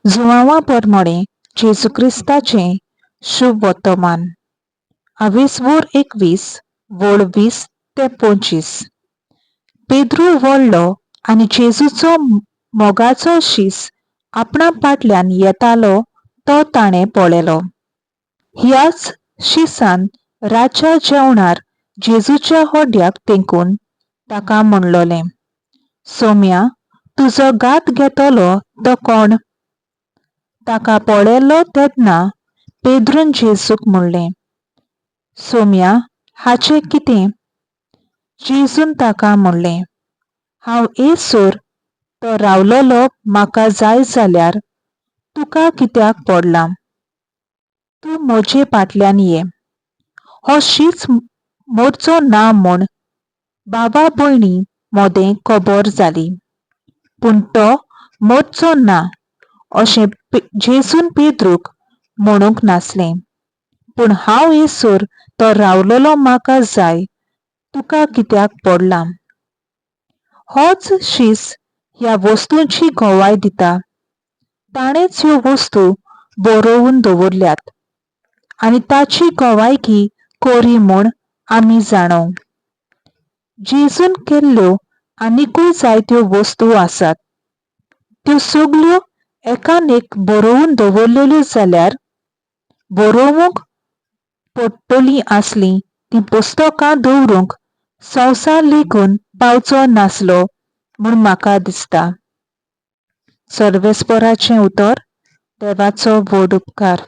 जुवांवा परमोणें जेजू क्रिस्ताचें शुभ वर्तमान. आवेसवोर 21 वळ 20 ते 25. पेद्रू व्हडलो आनी जेजूचो मोगाचो शीस आपणा फाटल्यान येतालो तो ताणें पळयलो. ह्याच शिसान रातच्या जेवणार जेजूच्या होड्याक तेंकून ताका म्हणलोलें, सोम्या, तुजो घात घेतलो तो कोण? ताका पळयलो तेन्ना पेद्रून जेजूक म्हणलें, सोम्या, हाचें कितें? जेजून ताका म्हणलें, हांव येयसर तो रावलोलो म्हाका जाय जाल्यार तुका कित्याक पडलां? तूं म्हजे फाटल्यान ये. हो शीच मोरचो ना म्हूण बाबा भयणी मोदें खबर जाली, पूण तो मोरचो ना अशें जेजून पेद्रूक म्हणूंक नासलें, पूण हांव येयसर तो रावलोलो म्हाका जाय तुका कित्याक पडलां? होच शीस ह्या वस्तूंची गवाय दिता. ताणेंच ह्यो वस्तू बरोवन दवरल्यात आनी ताची गवायकी कोरी म्हूण आमी जाणो. जेजून केल्ल्यो आनिकूय जायत्यो वस्तू आसात. त्यो सगल्यो एकान एक बरोवन दवरलेल्यो जाल्यार बरोवंक पडटलीं आसलीं तीं पुस्तकां दवरूंक संवसार लेगून पावचो नासलो म्हूण म्हाका दिसता. सर्वेस्पराचें उतर. देवाचो व्हड उपकार.